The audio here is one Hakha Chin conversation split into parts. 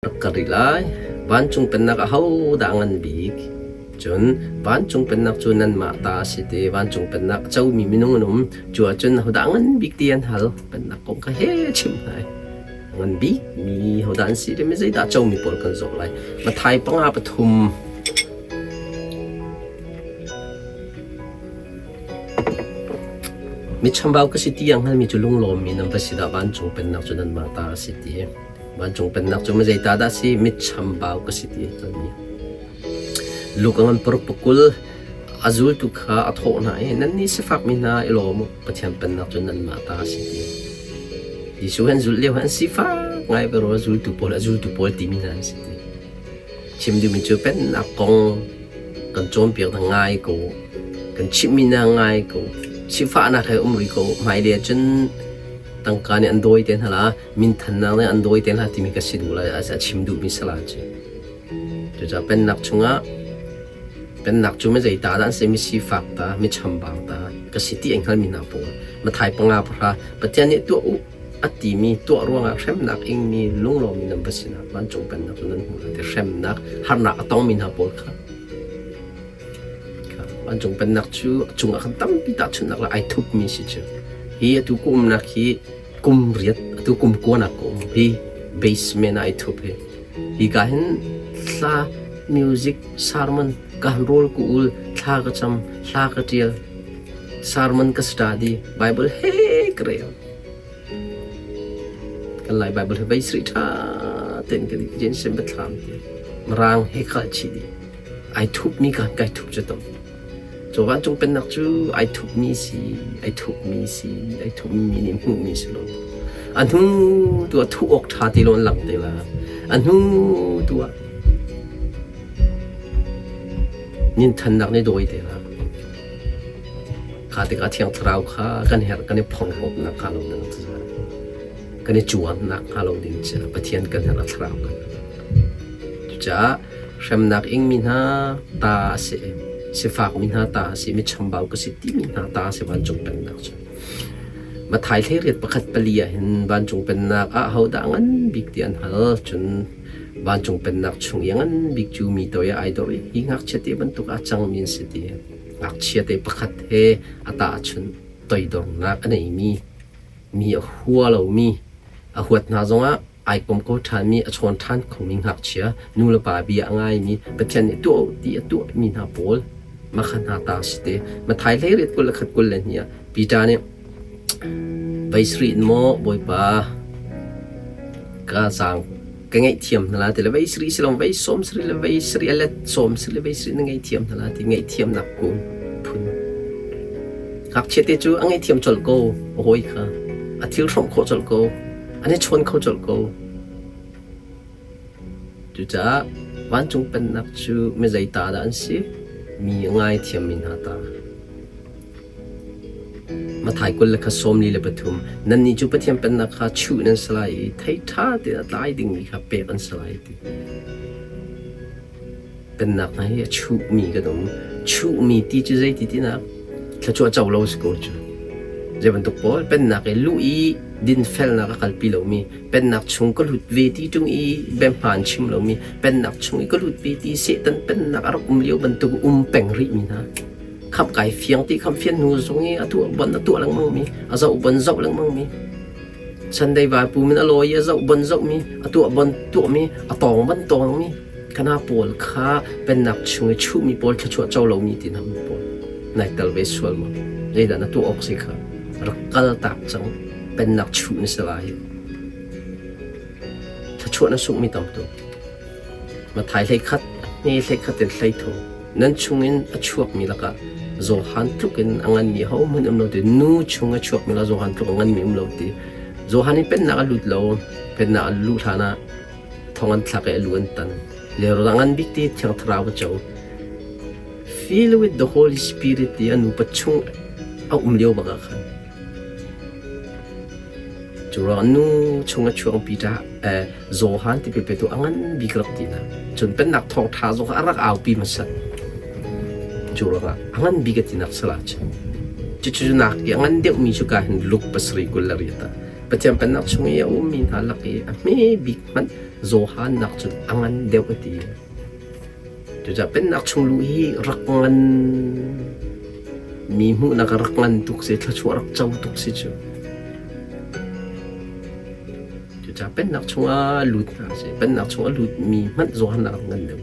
Rak kal rih lai. Vancung pennak ahodah a ngan bik? Cun vancung pennak cu nanmah ta a si ti. Vancung pennak a comi minung an um. Cu ahcun ahodah a ngan bik ti an hal. Pennak kong kha he chim hna i a ngan bikmi hodah an si le mi zeidah a comi pawl kan zoh lai. Matthai panga pathum. Mi chambau ka si ti a hngalmi cu lunglawmmi nan va si dah vancung pennak cu nanmah ta a si ti. Vancung pennak cu zeita dah si mit chambau ka si ti a mi. Luka ngan paruk pakul a zultu kha a thawh hna i nannih sifakmi hna i lawm u Pathian pennak cu nanmah ta a si ti. Jesuh an zulh lio an sifak ngai pero a zultu pawl a zultu pawl timi hna an si ti. Chim duhmi cu pennak kong kan cawnpiak hna ngai ko kan chimhmi hna ngai ko sifahnak he um rih ko hmailei ah cun tangka nih an dawi te hna la minthannak nih an dawi te hna timi ka si duh lai a chim duhmi sala cu. Cucaah pennak chungah pennak cu mi zei ta dah an si mi sifak ta mi chambau ta ka si ti ai hngalmi hna pawl Matthai panga pahra Pathian nih tuah u a timi tuah ruangah hremnak ingmi lunglawmmi nan va sinah vancung pennak cu nan hmuh lai ti hremnak harnak a tongmi hna pawl kha Vancung pennak cu a cungah khan tampi tahchunhnak le ai thupmi si cu. Hi atu ka umnak hi kum riat atu kum kuanak ka um hi basement ah ai thup hi. Hi ka hin hla music sermon ka han rawl ka ul thla ka cam hla ka tial sermon ka study Bible he ka rel. Kan Lai Bible hi vei sri tha ten ka di Jensen biathlam ti Mirang he khal chih dih. Ai thupmi kha kai thup cu tam. Cu vancung pennak cu ai thupmi si, ai thupmi si, ai thupmi nih hmuhmi si lo. A hnu tu ah thuh awk ṭha ti lo an lang te la. A hnu tu ah ninthannak nih dawi te la. Kha tikah Thiang Thlarau kha kan herh kan i phorhlawtnak hnga lo ding kan i cuannak hnga lo ding cu Pathian kan herh a thlarau kan herh. Cucaah hremnak ingmi hna ta a si, sifakmi hna ta a si, mi chambau ka si timi hna ta a si vancung pennak cu. Matthai hleiriat pakhat pali ah hin vancung pennak ah hodah ngan bik ti an hal. Cun vancung pennak chung i a ngan bik cu mi toi ah ai dor i hi ngakchia te bantuk ah cangmi an si ti. Ngakchia te pakhat he a tahchunh toidornak a neimi, mi a hua lomi, a huat hna zongah ai kom ko ṭhanmi, a chawn ṭhan khomi ngakchia, nu le pa bia a ngaimi, Pathian nih tuah u ti a tuahmi hna pawl mah kha hna ta si te. Matthai hleiriat 20 le khat 22 ah Peter nih vei sarih in maw Bawipa ka zaang ka ngaihthiam hna la ti le vei sarih si lo vei sawm sarih le vei sarih a let sawm sarih le vei sarih na ngaihthiam hna la ti ngaihthiamnak kun phun. Ngakchia te cu a ngaihthiam colh ko a hawi kha a thil hrawmh khawh colh ko. An i chawn kho colh ko. Cucaah vancung pennak cu mi zei ta dah an si? Mi a ngaithiammi hna ta. Matthai 20 le kha 43 Nannih cu Pathian pennak kha chuh nan si lai i thei ṭha tein a tlai dingmi kha pek an si lai ti. Pennak hna hi a chuhmi kan um. Chuhmi ti cu zeiti tinak thluachuah co lo si ko cu. Zei bantuk pawl pennak i luh i dinfelnak a kalpi lomi, pennak chung ka lut ve ti ṭung i biahmaan chim lomi, pennak chung i ka lut ve ti Satan pennak a rak um lio bantuk um peng rihmi hna. Khamh kai fiang ti khamh fian hnu zong i a tuah bon a tuah lengmangmi, a zoh bon zoh lengmangmi, Sunday vaipu min a lawi i a zoh bon zohmi, a tuah bon tuahmi, a tawng bon tawngmi, Kana pawl kha pennak chung i chuhmi pawl thluachuah co lomi ti hna pawl nai tel ve sual maw? Zeidah na tuah awk si kha rak kal tak cang pennak chuh na si lai. Thluachuah na sunghmi tam tuk. Mathai hlei khat, hme hlei khat in hlei thum. Nan chungin a chuakmi lakah Johan tluk in a nganmi hohmanh um lo ti nu chung a chuakmi la Johan tluk a nganmi um lo ti Johan in pennak a lut lo pennak a luh hlan ah thong an thlak i a lu an tan. Leirawl a ngan bik ti Thiang Thlarau a co. Fill with the Holy Spirit ti a nupa chung a um lio bak ah khan. Cu ruang nu chung a chuang Peter eh, Johan ti pe tu a ngan bik rak ti na. Cun pennak thawng tha zong a rak aupi hmasa. Cu ruangah a ngan bik a tinak sala cu. Cucu nak i a ngan deuhmi cu ka hin Luke pasarih 28 ah. Pathian Pennak chung i a ummi hna lak i a hme bik hmanh Johan nak cun a ngan deuh a ti. Cucaah Pennak chung luh hi rak ngan mi hmuhnak ah rak ngan tuk si, thluachuah rak co tuk si cu. Cucaah Pennak chungah lut hna sih. Pennak chungah lutmi hmanh Johan nak ngan deuh.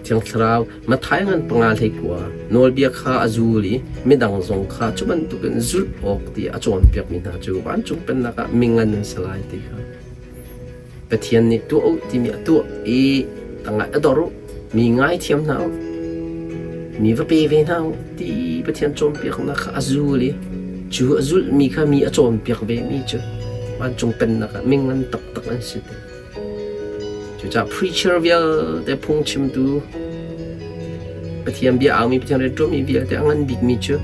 Thiang Thlarau Matthai ngan panga hlei kua nawlbia kha a zul i midang zong kha cu bantukin zulh awk ti a cawnpiakmi hna cu vancung pennak ah mingan an si lai ti kha Pathian nih tuah u timi a tuah i tangah a dor u, mi ngaithiam hna u, mi va pe ve hna u ti Pathian cawnpiaknak kha a zul i cu a zulhmi kha mi a cawnpiak vemi cu vancung pennak ah mingan taktak an si ti. Cucaah preacher vialte phungchimtu Pathian bia aumi Pathian rianṭuanmi vialte a ngan bikmi cu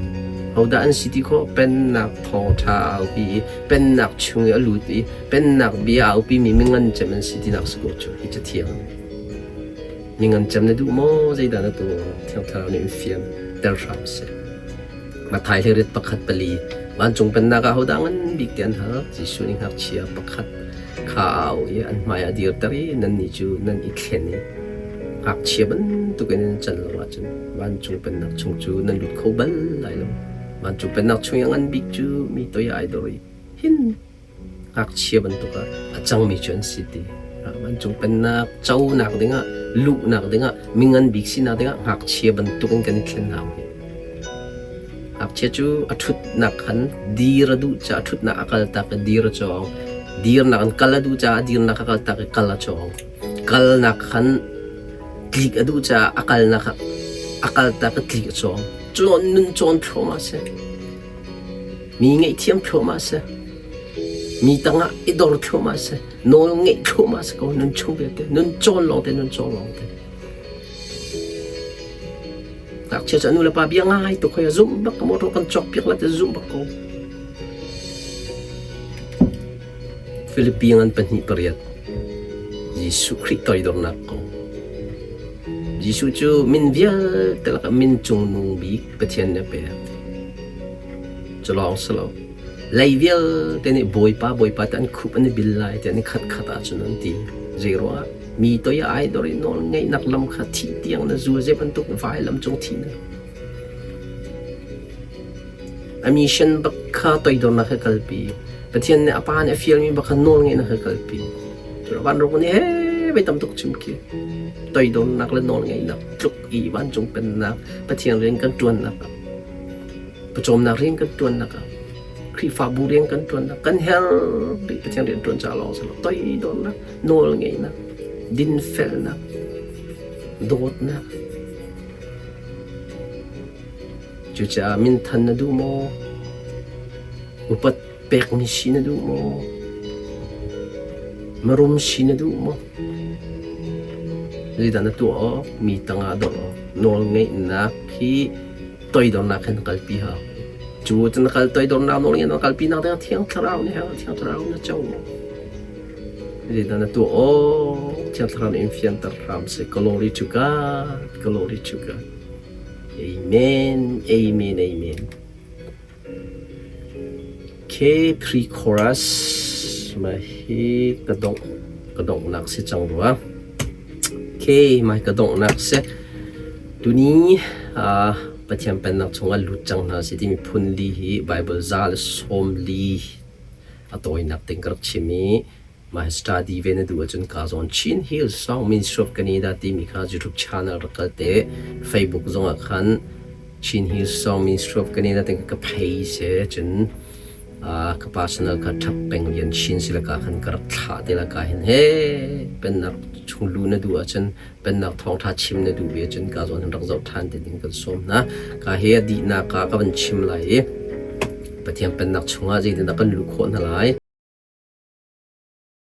hodah an si ti khawh pennak thawngṭha a aupi i pennak chung i a lut i pennak bia a aupimi mingan cem an si tinak si ko cu hi cathiang mingan cem na duh maw zeidah na tuah Thiang Thlarau nih in fian ter hram seh. Matthai hlei pakhat pali vancung pennak ah hodah ngan bik ti an hal Jesuh nih ngakchia pakhat kha a auh i an hmai ah a dirter i nannih cu nan i thlen i ngakchia bantukin nan can lo ahcun vancung pennak chung cu nan lut kho bal lai lo. Vancung pennak chung i a ngan bik cu mi toi ah ai dor i hin ngakchia bantuk ah a cangmi cu an si ti. Vancung pennak conak dingah luhnak dingah mingan bik sinak dingah ngakchia bantukin kan i thlen hau hi. Ngakchia cu a ṭhutnak khan dir a duh caah a ṭhutnak a kaltak i dir a cawng. Dirnak in kal a duh caah dirnak a kaltak i kal a cawng. Kalnak khan tlik a duh caah a kalnak a kaltak i tlik a cawng. Cu nun cawn thluahmah a si. Mi ngaihthiam thluahmah a si. Mi tangah i dor thluahmah a si. Nawl ngeih thluahmah a si ko. Nun chung vialte. Nun cawn lawngte, nun cawn lawngte. Ngakchia cu a nu le pa bia ngai tuk hoi a zumh bak ka motor kan cawk piak la ti zumh bak ko. Philippi ngan pahnih pariat Jesuh Khrih toidornak kong Jesuh cu min vialte lakah min cungnung bik Pathian nih a pek. Cu lawng si lo. Lei vialte nih Bawipa Bawipa ti an khup an i bil lai ti an i khat khat ahcun an ti. Zei ruangah mi toi ah ai dor i nawl ngeihnak lam kha thih tiang na zul zei bantuk vailam cung thihnak. A mission bak kha toidornak he kalpi. Pathian nih a pa nih a fialmi bak kha nawl ngeihnak he kalpi. Cu vanrung nih he vei tam tuk chim khi. Toidornak le nawl ngeihnak tluk i vancung pennak Pathian rian kan ṭuannak ah pawcawmnak rian kan ṭuannak ah Khrihfabu rian kan ṭuannak kan herh rih Pathian rian ṭuan ca lawng si lo toidornak nawlngeihnak dinfelnak dawtnak cucaah minthan na duh maw upat pekmi si na duh maw marum si na duh maw zeidah na tuah awk mi tangah dor awk nawlngeihnak hi toidornak he na kalpi hau. Cu na kal toidornak nawl in na kalpi nak ding Thiang Thlarau nih Thiang Thlarau na co. Zeidah na tuah awk Thiang Thlarau nih in fianter hram seh. Glory to God, glory to God. Amen, amen, amen. Okay, pre-chorus mah hi ka dongh ka donghnak si cang rua. Okay, mah hi ka donghnak si. Tuni uh, Pathian Pennak chungah lut cang hna si timi phun li hi Bible za le sawm li a tawinak ting ka rak chim i mah hi study ve na duh ahcun ka zawn Chin Hill Song Ministry of Canada timi kha YouTube channel rak kal te Facebook zongah khan Chin Hill Song Ministry of Canada ting ka phei se cun ka personal kha ṭhap peng lian chin si laka khan ka rak thlah te laka hin he pennak chung lu na duh ahcun pennak thawngṭha chim na duh ve cun ka zawn hin rak zoh ṭhan te ding kan sawm hna ka he a dihnak ka ka van chim lai i Pathian pennak chungah zeitindah kan luh khawh hna lai.